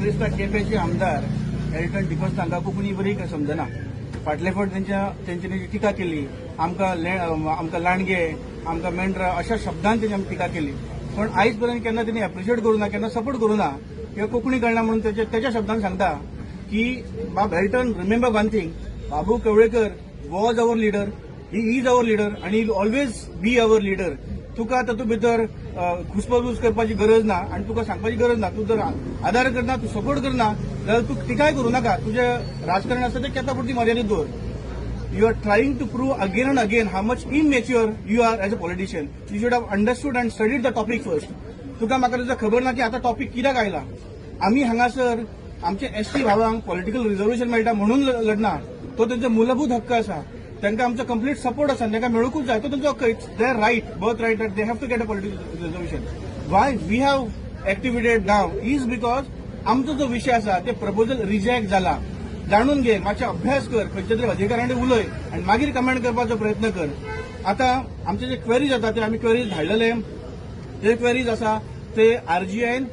दिसता केपेंचे आमदार एल्टन डिकोस्ता हांकां कोंकणी बरी समजना. फाटले फावट तेंच्यांनी जी टिका केली, आमकां लांडगे, आमकां मेंढरा अशा शब्दान तेंची आमी टिका केली, पण आयज पर्यंत केन्ना तेणी एप्रिशिएट करूं ना, केन्ना सपोर्ट करूं ना किंवा कोंकणी कळना म्हणून तेच्या शब्दान सांगता की बाब Elton, remember one thing, Babu Kavlekar was our leader, he is our leader आनी always be our leader. तुका तातूंत भितर घुसपाघूस करपाची गरज ना आनी तुका सांगपाची गरज ना. तूं जर आदार करना, तूं सपोर्ट करना जाल्यार तूं टिकाय करूं नाका. तुजें राजकारण आसा तें केता पुरती मर्यादीत दवर. You are trying to prove again and again how much immature you are as a politician. You should have understood and studied the topic first. तुका म्हाका तुझं खबर ना की आता टॉपिक कित्याक आयला. आमी हांगासर आमचे एसटी भावांक पॉलिटिकल रिझर्वेशन मेळटा म्हणून लढना. तो तेंचो मूलभूत हक्क आसा. तांकां आमचो कंप्लीट सपोर्ट आसा. तांकां मेळूंकूच जाय. तो तेंचो हक्क, it's their right, birth right, they have to get a political reservation. Why we have activated now is because आमचो जो विशय आसा ते प्रपोजल रिजेक्ट जाला. जाणून घे, मातशे अभ्यास कर, खंयच्या तरी अधिकाऱ्यांनी उलय आनी मागीर कमेंट करपाचो प्रयत्न कर. आतां आमचे जे क्वेरीज जाता ते आमी क्वेरीज धाडलेले. ते क्वेरीज आसा ते आरजीआयन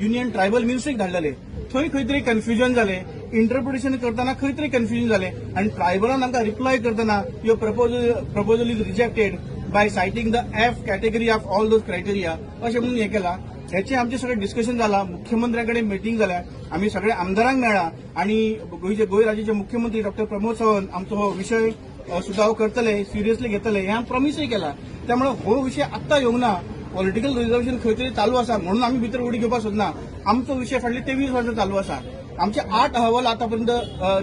युनियन ट्रायबल मिनिस्ट्रीक धाडलेले. थंय खंय तरी कन्फ्युजन जालें, इंटरप्रिटेशन करतना खंय तरी कन्फ्युजन जालें आनी ट्रायबलान आमकां रिप्लाय करतना your proposal is rejected by citing the F category of all those criteria अशें म्हणून हें केलां. हेचें आमचें सगळें डिस्कशन जालां, मुख्यमंत्र्या कडेन मिटींग जाल्या, आमी सगळे आमदारांक मेळ्ळा आनी गोंयचे, गोंय राज्याचे मुख्यमंत्री डॉक्टर प्रमोद सावंत आमचो हो विशय सुदाव करतले, सिरियसली घेतले हें आमी प्रॉमिसूय केला. त्यामुळे हो विशय आत्तां येवंक ना. पॉलिटिकल रिझर्वेशन खंय तरी चालू आसा म्हणून आमी भितर उडी घेवपाक सोदना. आमचो विशय फाटले 23 वर्सां चालू आसा. आमचे आठ अहवाल आतापर्यंत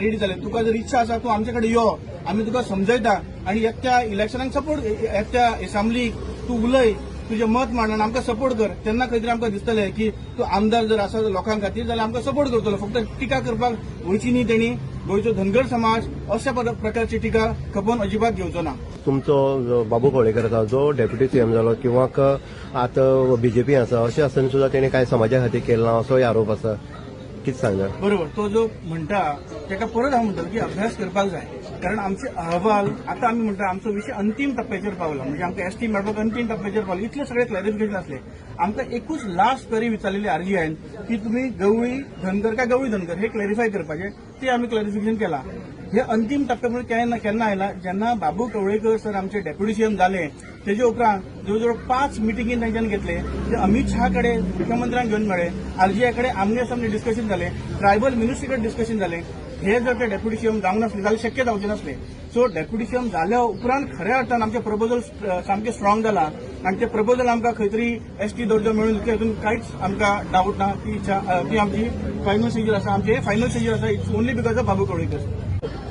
रेडी जाले. तुका जर इच्छा आसा, तूं आमचे कडेन यो, आमी तुका समजयता आनी येत्या इलेक्शनाक सपोर्ट, येत्या असेंब्लीक तूं उलय, तुजें मत मांड आनी आमकां सपोर्ट कर. तेन्ना खंय तरी आमकां दिसतलें की तूं आमदार जर आसा लोकां खातीर जाल्यार आमकां सपोर्ट करतलो. फक्त टिका करपाक वयची न्ही. तेणी गोंयचो धनगर समाज अशा प्रकारची टिका खपोवन अजिबात घेवचो ना. तुमचो जो बाबू कवळेकर आसा, जो डेप्युटी सीएम जालो किंवा आतां बीजेपी आसा, अशें आसतना सुद्दां तेणे कांय समाजा खातीर केलें ना असोय आरोप आसा. कितें सांगता? बरोबर, तो जो म्हणटा ताका परत हांव म्हणटलो की अभ्यास करपाक जाय, कारण आमचे अहवाल आता आमी म्हणटा आमचो विशय अंतीम टप्प्याचेर पावला, म्हणजे आमकां एसटी मेळपाक अंतीम टप्प्याचेर पावला. इतले सगळे क्लॅरिफिकेशन आसले. आमकां एकूच लास्ट क्वेरी विचारलेली आरजीआयन की तुमी गवळी धनगर काय गवळी धनगर हे क्लॅरिफाय करपाचें. ते आमी क्लॅरिफिकेशन केलां. हे अंतीम टप्प्या म्हणून केन्ना केन्ना आयला? जेन्ना बाबू कवळेकर सर आमचे डेप्युटी सीएम जाले, तेजे उपरांत जवळ जवळ पांच मिटिंगी तांच्यान घेतले. ते अमित शहा कडेन मुख्यमंत्र्यांक घेवन मेळ्ळे, आरजीआय कडेन आमने सामने डिस्कशन जालें, ट्रायबल मिनिस्ट्री कडेन डिस्कशन जालें. हे जर ते डेप्युटी सीएम जावंक नासले जाल्यार शक्य जावचें नासलें. सो डेप्युटी सीएम जाल्या उपरांत खऱ्या अर्थान आमचें प्रपोजल सामकें स्ट्रॉंग जाला आनी ते प्रपोजल आमकां खंय तरी एसटी दर्जो मेळून दितले हितून कांयच आमकां डावट ना. ती इच्छा, ती आमची फायनल स्टेजीर आसा. आमचे फायनल स्टेजीर आसा. It's only because of Babu Kavlekar.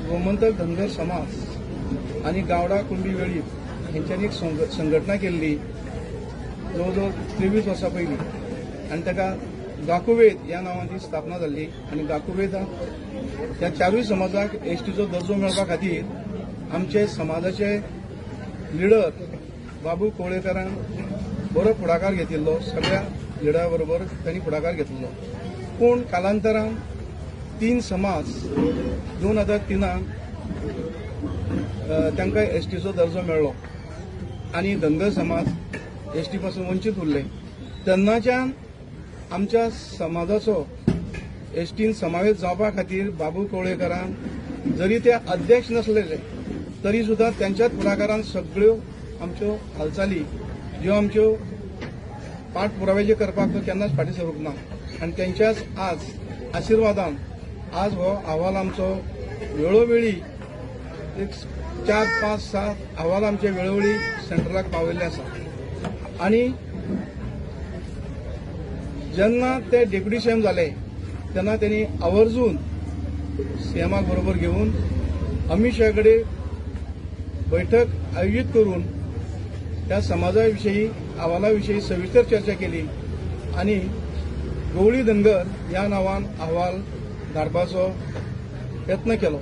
Gomantak Dhangar समाज आनी गावडा कुणबी वेळीप हेंच्यांनी एक संघटना केल्ली जवळ जवळ 23 वर्सां पयलीं आनी ताका गाकुवेद ह्या नांवान ती स्थापना जाल्ली. आनी गाकुवेदान ह्या चारूय समाजाक एसटीचो दर्जो मेळपा खातीर आमचे समाजाचे लिडर बाबू कवळेकरान बरो फुडाकार घेतिल्लो. सगळ्या लिडरा बरोबर त्यांनी फुडाकार घेतिल्लो, पूण कालांतरान तीन समाज 2003 तांकां एसटीचो दर्जो मेळ्ळो आनी धनगर समाज एसटी पासून वंचीत उरले. तेन्नाच्यान आमच्या समाजाचो एसटीन समावेश जावपा खातीर बाबू कवळेकरान जरी ते अध्यक्ष नसलेले तरी सुद्दां त्यांच्याच फुडाकारान सगळ्यो आमच्यो हालचाली, ज्यो आमच्यो पाठपुरावे जे करपाक तो केन्नाच फाटीं सरूंक ना आनी त्यांच्याच आज आशिर्वादान आज हो अहवाल आमचो वेळोवेळी एक चार, पांच, सात अहवाल आमचे वेळोवेळी सेंट्रलाक पावयल्ले आसा. आनी जेन्ना ते डेप्युटी सीएम जाले तेन्ना त्यांनी आवर्जून सीएमाक बरोबर घेवन अमित शहा कडेन बैठक आयोजीत करून त्या समाजा विशयी, अहवाला विशयी सविस्तर चर्चा केली आनी गवळी धनगर ह्या नांवान अहवाल धाडपाचो यत्न केलो.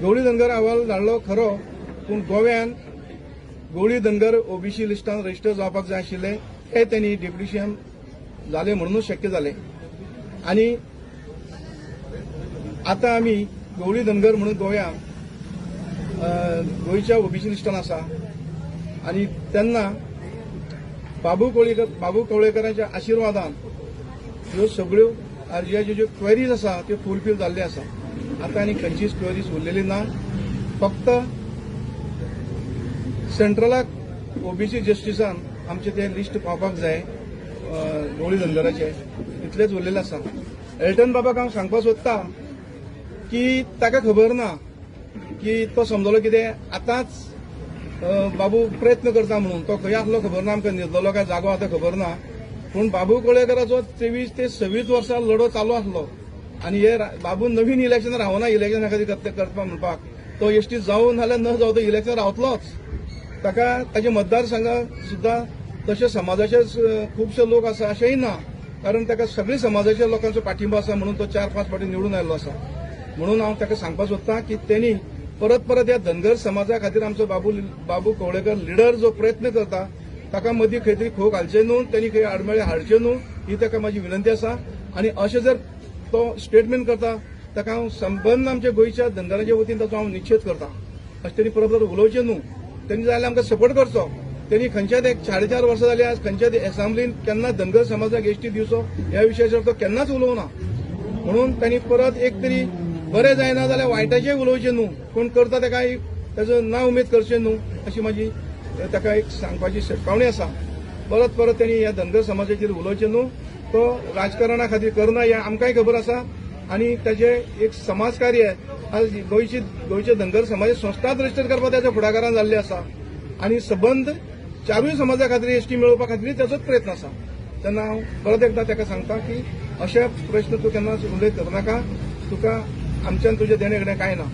गवळी धनगर अहवाल धाडलो खरो, पूण गोव्यान गवळी धनगर ओबीसी लिस्टान रजिस्टर जावपाक जाय आशिल्ले. हे त्यांनी डेप्युटी सीएम जाले म्हणूनच शक्य जाले. आनी आतां आमी गवळी धनगर म्हणून गोव्या गोंयच्या ओबीसी लिस्टान आसा. आनी तेन्ना बाबू कवळेकरांच्या आशिर्वादान ह्यो सगळ्यो आरजीआयच्यो ज्यो क्वेरीज आसा त्यो फुलफील जाल्ल्यो आसा. आतां आनी खंयचीच क्वेरीज उरलेली ना. फक्त सेंट्रलाक ओबीसी जस्टिसान आमचे ते लिस्ट पावपाक जाय गवळी धनगराचे, इतलेच उरलेले आसा. एल्टन बाबाक हांव सांगपाक सोदता की ताका खबर ना की तो समजलो कितें आतांच बाबू प्रयत्न करता म्हणून. तो खंय आसलो खबर ना आमकां, न्हिदलो काय जागो आतां खबर ना. पूण बाबू कवळेकराचो 23 ते 26 वर्सां लढो चालू आसलो आनी हे बाबू नवीन इलेक्शन रावना, इलेक्शना खातीर करपा म्हणपाक तो एसटी जावं नाल्यार न जावं तो इलेक्शन रावतलोच. ताका ताजे मतदारसंघात सुद्दां तशे समाजाचे खुबशे लोक आसा अशेंय ना, कारण ताका सगळे समाजाच्या लोकांचो पाठिंबो आसा म्हणून तो 4-5 फावटी निवडून आयिल्लो आसा. म्हणून हांव ताका सांगपाक सोदता की तेणी परत परत ह्या धनगर समाजा खातीर आमचो बाबू कवळेकर लिडर जो प्रयत्न करता ताका मदीं खंय तरी खो घालचें न्हू, तेणी खंय आडमेळे हाडचे न्हू, ही ताका म्हाजी विनंती आसा. आनी अशें जर तो स्टेटमेंट करता ताका हांव संबंद आमच्या गोंयच्या धनगराच्या वतीन ताचो हांव निशेध करता. अशें तेणी परत परत उलोवचें न्हू. तेणी जाय जाल्यार आमकां सपोर्ट करचो. तेणी खंयच्याच एक 4.5 वर्सां जाली आज खंयच्याच एसेंब्लीन केन्ना धनगर समाजाक एसटी दिवचो ह्या विशयाचेर तो केन्नाच उलोवना. म्हणून तांणी परत एक तरी बरें जायना जाल्यार वायटाचें उलोवचें न्हू, कोण करता ताका ताजो ना उमेद करचें न्हू अशी म्हाजी ताका एक सांगपाची शिटकावणी आसा. परत परत तेणी ह्या धनगर समाजाचेर उलोवचें न्हू. तो राजकारणा खातीर करना हें आमकांय खबर आसा आनी ताजें एक समाजकार्य आज गोंयचे धनगर समाज संस्थाच रजिस्टर करपाक ताच्या फुडाकारान जाल्लें आसा आनी सबंद चारूय समाजा खातीर एसटी मेळोवपा खातीर ताचोच प्रयत्न आसा. तेन्ना हांव परत एकदां ताका सांगता की अशे प्रश्न तूं केन्नाच उल्लेख करनाका, तुका आमच्यान तुजें देणें घेणें कांय ना.